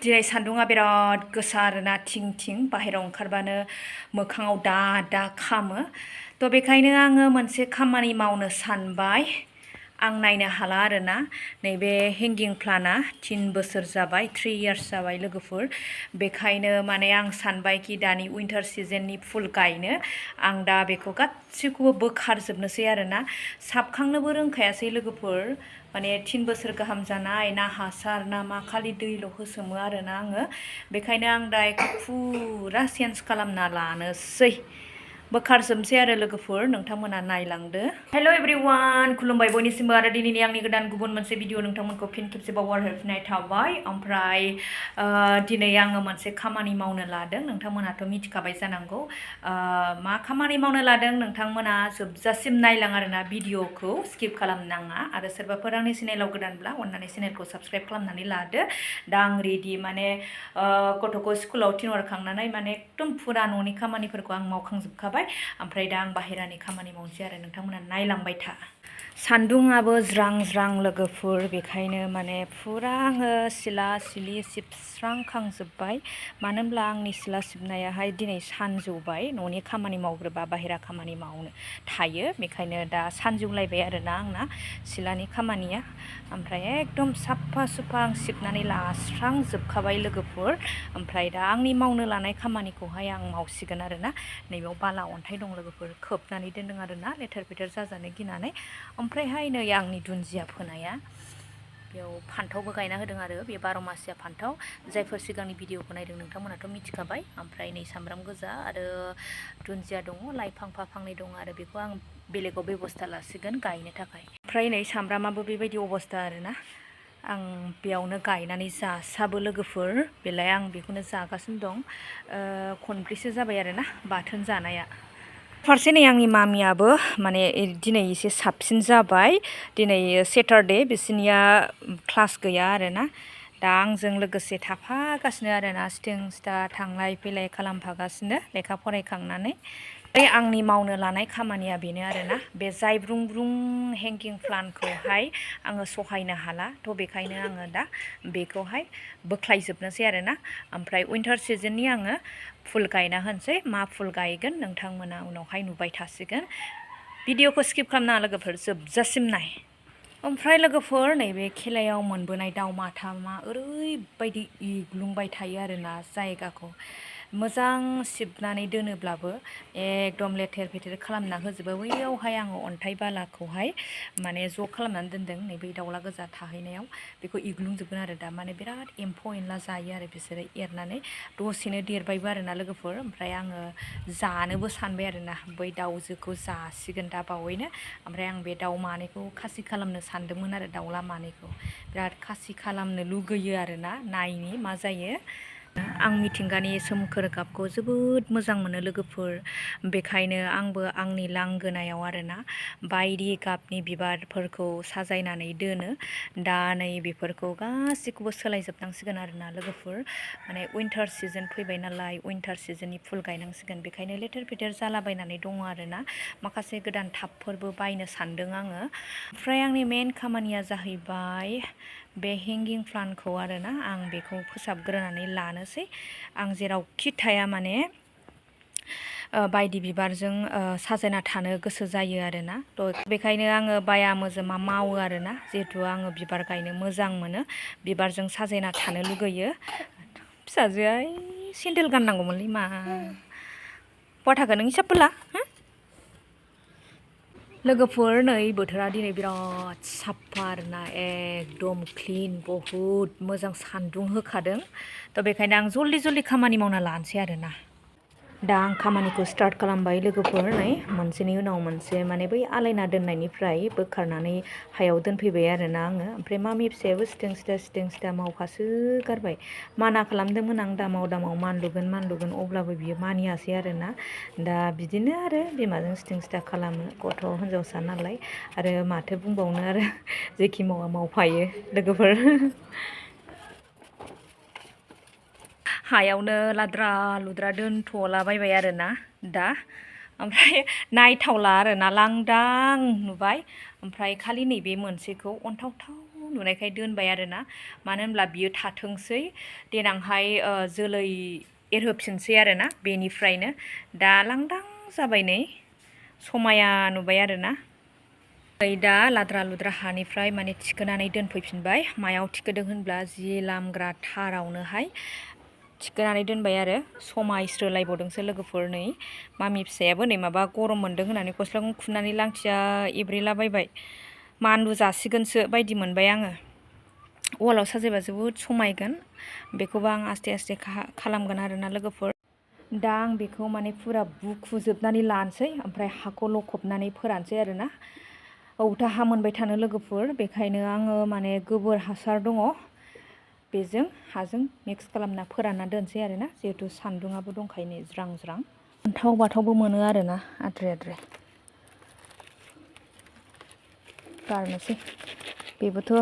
दिनै सान्दुङा बिराद गोसा आरोना थिं थिं बाहेरायाव ओंखारबानो मोखाङाव दा दा खामो थ' बेखायनो आङो मोनसे खामानि मावनो सानबाय आं नायनो हाला आरोना नैबे हेंगिं प्लान्टआ 3 बोसोर जाबाय 3 इयार्स जाबाय लोगोफोर बेखायनो माने आं सानबाय कि दानि विन्टार सिजननि फुल गायनो आं दा बेखौ गासिखौबो बोखारजोबनोसै आरोना साबखांनोबो रोंखायासै लोगोफोर माने 3 बोसोर गाहाम जानाय ना हासार ना मा खालि दैल' होसोमो आरोना आङो बेखायनो आं दा फुरा चेन्ज खालामना लानोसै बोखारजोबनोसै आरो लोगोफोर नोंथांमोना नायलांदो हेल' एभ्रिवान खुलुमबाय बयनिसिमबो आरो दिनैनि आंनि गोदान गुबुन मोनसे भिडिअ नोंथांमोनखौ फिन खेबसेबाव वारहोफिननाय थाबाय ओमफ्राय दिनै आङो मोनसे खामानि मावनो लादों नोंथांमोनाथ' मिथिखाबाय जानांगौ मा खामानि मावनो लादों नोंथांमोना जोबजासिम नायलां आरोना भिडिअखौ स्किप खालामनाङा आरो सोरबाफोर आंनि चेनेलाव गोदानब्ला अननानै चेनेलखौ साबस्क्राइब खालामनानै लादो दा आं रेडि माने गथ'खौ स्कुलाव थिनहरखांनानै माने एकदम फुरा न'नि खामानिफोरखौ आं मावखांजोबखाबाय ओमफ्राय दा आं बाहेरानि खामानि मावनोसै आरो नोंथांमोना नायलांबाय था सान्दुङाबो ज्रां ज्रां लोगोफोर बेखायनो माने फुरा आङो सिला सिलि सिबस्रांखांजोब्बाय मानो होनब्ला आंनि सिला सिबनायाहाय दिनै सानजौबाय न'नि खामानि मावग्रोबा बाहेरा खामानि मावनो थायो बेखायनो दा सानजौलायबाय आरोना आंना सिलानि खामानिया ओमफ्राय एकदम साफा सुफा आं सिबनानै लास्रांजोबखाबाय लोगोफोर ओमफ्राय दा आंनि मावनो लानाय खामानिखौहाय आं मावसिगोन आरोना नैबेयाव बाला अन्थाइ दं लोगोफोर खोबनानै दोनदों आरोना लेथेर फेथेर जाजानो गिनानै ओमफ्रायहाय नै आंनि दुन्दिया फोनाया बेयाव फान्थावबो गायना होदों आरो बे 12 मासिया फान्थाव जायफोर सिगांनि भिडिअखौ नायदों नोंथांमोनाथ' मिथिखाबाय ओमफ्राय नै सामब्राम गोजा आरो दुन्दिया दङ लाइ फांफा फांनै दङ आरो बेखौ आं बेलेगाव बेबस्था लासिगोन गायनो थाखाय ओमफ्राय नै सामब्रामाबो बेबायदि अबस्था आरोना आं बेयावनो गायनानै जासाबो लोगोफोर बेलाय आं बेखौनो जागासिनो दं खनब्रैसो जाबाय आरोना बाथोन जानाया फारसे नै आंनि मामियाबो माने दिनै एसे साबसिन जाबाय दिनै सेटारडे बिसोरनिया क्लास गैया आरोना दा आंजों लोगोसे थाफागासिनो आरोना सिथिं सिथा थांलाय फैलाय खालामफागासिनो लेखा फरायखांनानै आंनि मावनो लानाय खामानिया बेनो आरोना बे जायब्रुं ब्रुं हेंगिं प्लान्टखौहाय आङो सहायनो हाला थ' बेखायनो आङो दा बेखौहाय बोख्लायजोबनोसै आरोना ओमफ्राय विन्टार सिजननि आङो फुल गायना होनोसै मा फुल गायगोन नोंथांमोना उनावहाय नुबाय थासिगोन भिडिअखौ स्किप खालामनाङा लोगोफोर जोबजासिम नाय ओमफ्राय लोगोफोर नैबे खेलायाव मोनबोनाय दाउ माथामा ओरैबायदि इग्लुंबाय थायो आरोना जायगाखौ मोजां सिबनानै दोनोब्लाबो एकदम लेथेर फेथेर खालामना होजोबो बैयावहाय आङो अन्थाइ बालाखौहाय माने ज' खालामनानै दोनदों नै बै दाउला गोजा थाहैनायाव बेखौ इग्लुंजोबगोन आरो दा माने बिराद एम्फौ एनला जायो आरो बिसोरो एरनानै दसेनो देरबायबो आरोना लोगोफोर ओमफ्राय आङो जानोबो सानबाय आरोना बै दाउजोखौ जासिगोन दा बावैनो ओमफ्राय आं बे दाउ मानैखौ खासि खालामनो सानदोंमोन आरो दाउला मानैखौ बिराद खासि खालामनो लुगैयो आरोना नायनि मा जायो आं मिथिंगानि सोमखोर गाबखौ जोबोद मोजां मोनो लोगोफोर बेखायनो आंबो आंनि लांगोनायाव आरोना बायदि गाबनि बिबारफोरखौ साजायनानै दोनो दा नै बेफोरखौ गासैखौबो सोलायजोबनांसिगोन आरोना लोगोफोर माने विन्टार सिजन फैबाय नालाय विन्टार सिजननि फुल गायनांसिगोन बेखायनो लेथेर फेथेर जालाबायनानै दङ आरोना माखासे गोदान टाबफोरबो बायनो सानदों आङो ओमफ्राय आंनि मेन खामानिया जाहैबाय बे हेंगिं प्लान्टखौ आरोना आं बेखौ फोसाबग्रोनानै लानोसै आं जेरावखि थाया माने बायदि बिबारजों साजायना थानो गोसो जायो आरोना थ' बेखायनो आङो बाया मोजोमा मावो आरोना जिहेथु आङो बिबार गायनो मोजां मोनो बिबारजों साजायना थानो लुगैयो फिसाजोआ सेन्देल गाननांगौमोनलै मा बहा थाखो नोंनि साप्पोला लोगोफोर नै बोथोरा दिनै बिराद साफा आरोना एकदम क्लिन बहुद मोजां सान्दुं होखादों थ' बेखायनो आं जल्दि जल्दि खामानि मावना लानोसै आरोना दा आं खामानिखौ स्टार्ट खालामबाय लोगोफोर नै मोनसेनि उनाव मोनसे माने बै आलायना दोननायनिफ्राय बोखारनानै हायाव दोनफैबाय आरोना आङो ओमफ्राय मामि फिसायाबो सिथिं सिथा मावफासो गारबाय माना खालामदोंमोन आं दामाव मानलुगोन अब्लाबो बियो मानियासै आरोना दा बिदिनो आरो बिमाजों सिथिं सिथा खालामो गथ' हिनजावसा नालाय आरो माथो बुंबावनो आरो जेखि मावा मावफायो लोगोफोर हायावनो लाद्रा लुद्रा दोनथ'लाबायबाय आरोना दा ओमफ्राय नायथावला आरोना लांदां नुबाय ओमफ्राय खालि नैबे मोनसेखौ अन्थावथाव नुनायखाय दोनबाय आरोना मानो होनब्ला बियो थाथोंसै देनांहाय जोलै एरहोफिनसै आरोना बेनिफ्रायनो दा लांदां जाबाय नै समाया नुबाय आरोना दा लाद्रा लुद्रा हानिफ्राय माने थिखोनानै दोनफैफिनबाय मायाव थिखोदों होनब्ला जि लामग्रा थारावनोहाय थिखोनानै दोनबाय आरो समायस्रोलायबावदोंसो लोगोफोर नै मामि फिसायाबो नै माबा गरम मोनदों होननानै गस्लाखौ खुनानै लांथिया एब्रेलाबायबाय मानलु जासिगोनसो बायदि मोनबाय आङो वालाव साजायबा जोबोद समायगोन बेखौबो आं आस्थे आस्थे खालामगोन आरोना लोगोफोर दा आं बेखौ माने फुरा बुखुजोबनानै लानोसै ओमफ्राय हाखौ लखबनानै फोरानसै आरोना औथा हा मोनबाय थानो लोगोफोर बेखायनो आङो माने गोबोर हासार दङ बेजों हाजों मिक्स खालामना फोरानना दोनसै आरोना जिहेतु सान्दुङाबो दंखायो नै ज्रां ज्रां अन्थाव बाथावबो मोनो आरोना आद्रे आद्रे गारनोसै बेबोथ'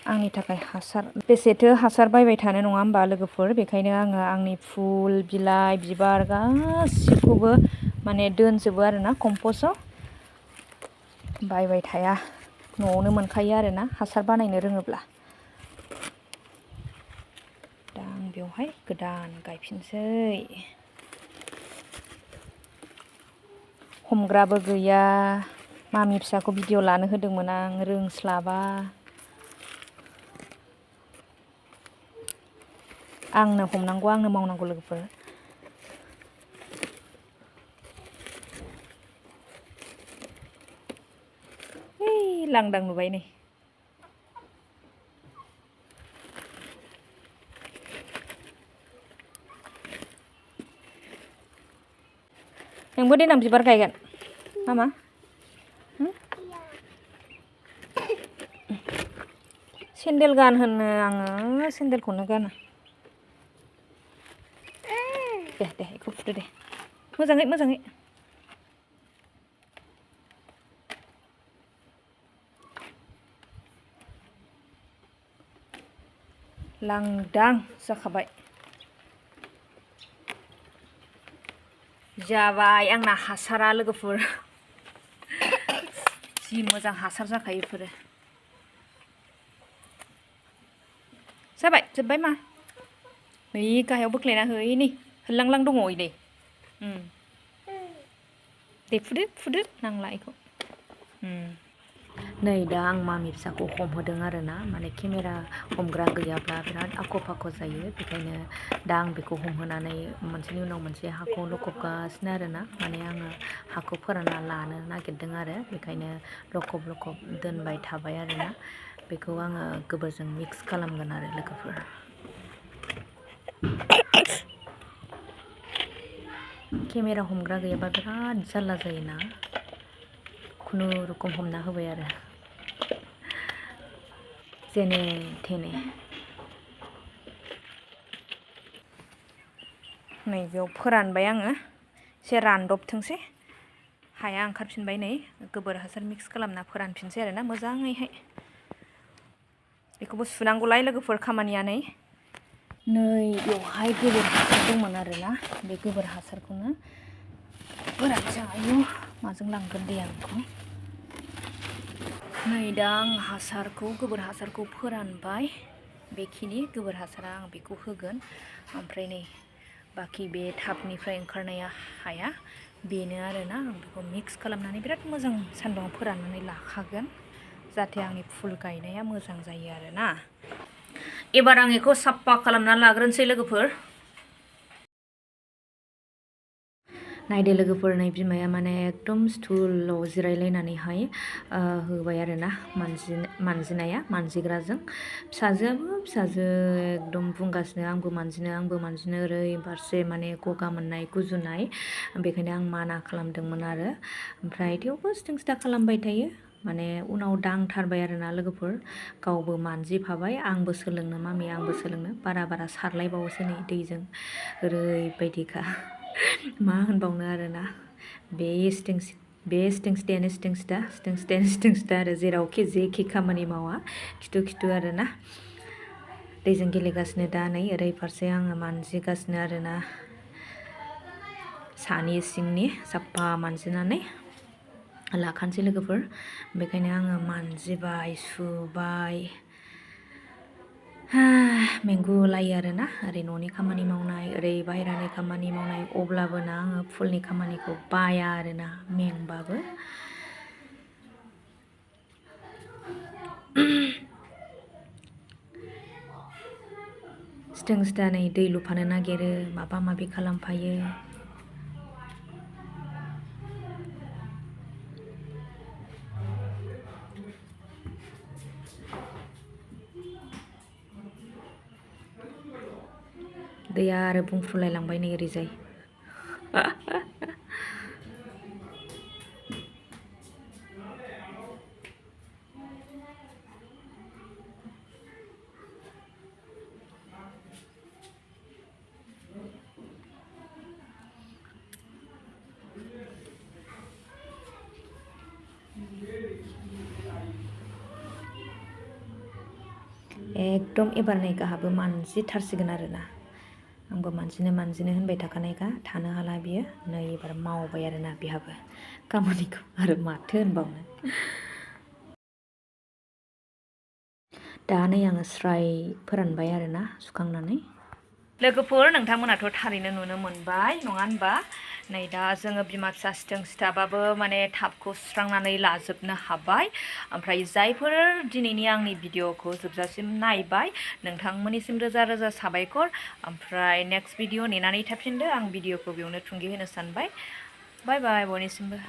आंनि थाखाय हासार बेसेथो हासार बायबाय थानो नङा होमबा लोगोफोर बेखायनो आङो आंनि फुल बिलाइ बिबार गासिखौबो माने दोनजोबो आरोना कम्पस्टआव बायबाय थाया न'आवनो मोनखायो आरोना हासार बानायनो रोङोब्ला दा आं बेवहाय गोदान गायफिनसै हमग्राबो गैया मामि फिसाखौ भिडिअ लानो होदोंमोन आं रोंस्लाबा आंनो हमनांगौ आंनो मावनांगौ लोगोफोर लांदां नुबाय नै नोंबो देनां बिबार गायगोन मामा सेन्देल गान होनो आङो सेन्देलखौनो गाना दे बेखौ फुदो दे मोजाङै मोजाङै लांदां जाखाबाय जाबाय आंना हासारा लोगोफोर जि मोजां हासार जाखायो बेफोरो जाबाय जोब्बाय मा नै गाहायाव बोख्लायना है नै होल्लांलां दङ नै दे फुदो नांला बेखौ नै दा आं मामि फिसाखौ हमहोदों आरोना माने केमेरा हमग्रा गैयाब्ला बिराद आख' फाख' जायो बेखायनो दा आं बेखौ हमहोनानै मोनसेनि उनाव मोनसे हाखौ लखबगासिनो आरोना माने आङो हाखौ फोरानना लानो नागिरदों आरो बेखायनो लखब लखब दोनबाय थाबाय आरोना बेखौ आङो गोबोरजों मिक्स खालामगोन आरो लोगोफोर केमेरा हमग्रा गैयाबा बिराद जारला जायोना खुनुरुखुम हमना होबाय आरो जेने थेने नै बेयाव फोरानबाय आङो एसे रानदबथोंसै हाया ओंखारफिनबाय नै गोबोर हासार मिक्स खालामना फोरानफिनसै आरोना मोजाङैहाय बेखौबो सुनांगौलाय लोगोफोर खामानिया नै बेवहाय गोबोर हासार दंमोन आरोना बे गोबोर हासारखौनो फोरानसै आयु माजों लांगोन दे आं बेखौ नै दा आं गोबोर हासारखौ फोरानबाय बेखिनि गोबोर हासारा आं बेखौ होगोन ओमफ्राय नै बाखि बे टाबनिफ्राय ओंखारनाया हाया बेनो आरोना आं बेखौ मिक्स खालामनानै बिराद मोजां सान्दुङाव फोराननानै लाखागोन जाहाथे आंनि फुल गायनाया मोजां जायो आरोना एबार आं बेखौ साफा खालामना लाग्रोनोसै लोगोफोर नायदो लोगोफोर नै बिमाया माने एकदम स्टुलाव जिरायलायनानैहाय होबाय आरोना मानजिग्राजों फिसाजो एकदम बुंगासिनो आंबो मानजिनो ओरैबारसे माने गगा मोननाय गुजुनाय बेखायनो आं माना खालामदोंमोन आरो ओमफ्राय थेवबो सिथिं सिथा खालामबाय थायो माने उनाव दांथारबाय आरोना लोगोफोर गावबो मानजिफाबाय आंबो सोलोंनो मामि आंबो सोलोंनो बारा सारलायबावोसो नै दैजों ओरैबायदिखा मा होनबावनो आरोना बे सिथिं सिथा आरो जेरावखि जेखि खामानि मावा खिथु आरोना दैजों गेलेगासिनो दा नै ओरै फारसे आङो मानजिगासिनो आरोना सानि सिंनि साफा मानजिनानै लाखानोसै लोगोफोर बेखायनो आङो मानजिबाय सुबाय मेंगुलायो आरोना ओरै न'नि खामानि मावनाय ओरै बाहेरानि खामानि मावनाय अब्लाबो ना आङो फुलनि खामानिखौ बाया आरोना मेंबाबो सिथों सिथा नै दै लुफानो नागिरो माबा माबि खालामफायो दैया आरो बुंफ्रुलायलांबाय नै ओरैजाय एकदम एबार नै गाहाबो मानजिथारसिगोन आरोना आंबो मानजिनो होनबाय थाखानायखा थानो हाला बियो नै एबार मावबाय आरोना बिहाबो खामानिखौ आरो माथो होनबावनो दा नै आङो स्राय फोरानबाय आरोना सुखांनानै लोगोफोर नोंथांमोनाथ' थारैनो नुनो मोनबाय नङा होनबा नै दा जोङो बिमा फिसा सिथों सिथाबाबो माने थाबखौ सुस्रांनानै लाजोबनो हाबाय ओमफ्राय जायफोर दिनैनि आंनि भिडिअ'खौ जोबजासिम नायबाय नोंथांमोननिसिम रोजा रोजा साबायखर ओमफ्राय नेक्स्ट भिडिअ' नेनानै थाफिनदो आं भिडिअ'खौ बेयावनो थुंगे होनो सानबाय बाय बाय बयनिसिमबो